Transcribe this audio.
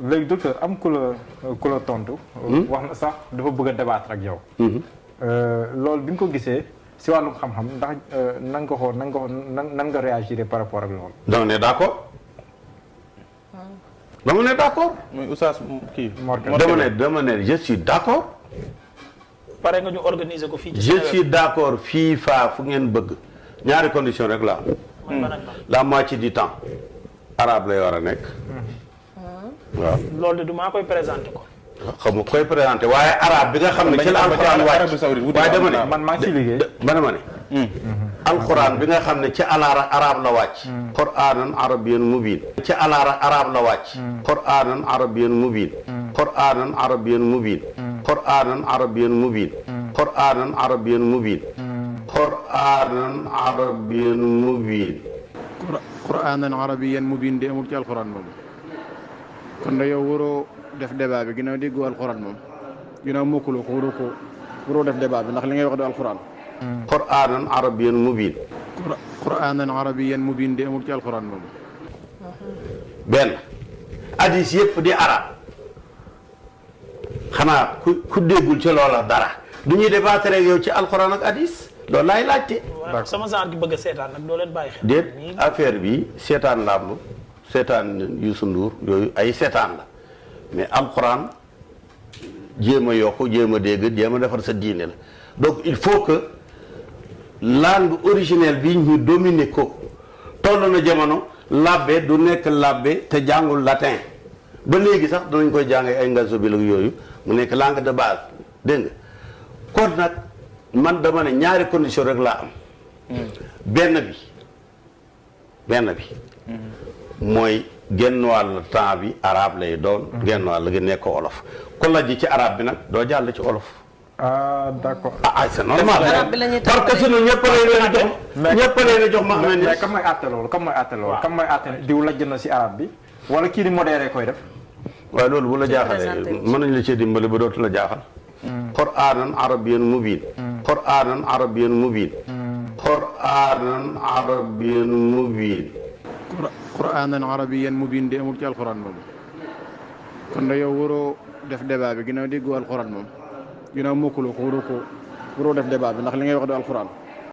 léegi docteur am ku la tontu. wax na sax dafa bëgg a débattre ak yow. loolu bi nga ko gisee si wàllum xam-xam ndax nan nga réagir par rapport ak loolu. dama ne d'accord. dama ne d'accord. muy Oustaz kii. dama ne je suis d'accord. pare nga ñu organiser ko fii ci je suis d'accord fii faa fu ngeen bëgg ñaari condition rek la la moitié du temps arabe lay war a nekk. waaw loolu de du maa koy présenté ko. xam nga koy présenté waaye arabe bi nga xam ne ci la alxuraan wàcc waaye dama ne man maa ngi ciy liggéey. dama ne alxuraan bi nga xam ne ci alaara arabe la wàcc. qur'aanan arabiyyan mubiin. ci alaara arabe la wàcc. qur'aanan arabiyyan mubiin. qur'aanan arabiyyan mubiin. qur'aanan arabiyyan mubiin. qur'aanan arabiyyan mubiin. qur'aanan arabiyyan mubiin. qur'aanan arabiyyan mubiin de amul ci alxuraan moom. kon da yow waroo def débat bi ginnaaw déggu alxuraan moom ginnaaw mokkuloo ko waroo def débat bi ndax li ngay wax du alxuraan. qur'aanan arabiyyan mubiin. qur'aanan arabiyyan mubiin de amul ci alxuraan moom. benn hadis yëpp di arab xanaa ku déggul ci loola dara du ñuy débattre ak yow ci alxuraan ak hadis loolu laay laajte. waaw sama genre gi bëgg a seetaan nag doo leen bàyyi xel. déet affaire bi seetaan làmb seetaan Youssou Ndour yooyu ay seetaan la mais alxuraan jéem a yokk jéem a dégg jéem a defar sa diine la donc il faut que langue originelle bi ñu dominer ko toll na jamono labbe du nekk labbe te jàngul latin ba léegi sax danañ koy jàngee ay ngaso bi la yooyu mu nekk langue de base dégg nga kon nag man dama ne ñaari condition rek laa am benn bi mooy genn wàll temps bi arabe lay doon genn wàll gi nekk olof ku la ji ci arabe bi nag doo jàll ci olof. ah d'accord. C'est normal parce que sinon ñëpp leen a jox ma xam ne mais kam mooy àtte loolu kam mooy àtte diw lajj na si arabe bi wala kii di modéré koy def. waaye loolu bu la jaaxalee mën nañu la cee dimbali ba dootu la jaaxal. qur'aanan arabiyyan mubiin. qur'aanan arabiyyan mubiin. qur'aanan arabiyyan mubiin. qur'aanan arabiyyan mubiin de amul ci alxuraan moom. kon da yow waroo def débat bi ginnaaw déggu alxuraan moom ginnaaw mokkuloo ko waroo def débat bi ndax li ngay wax du alxuraan.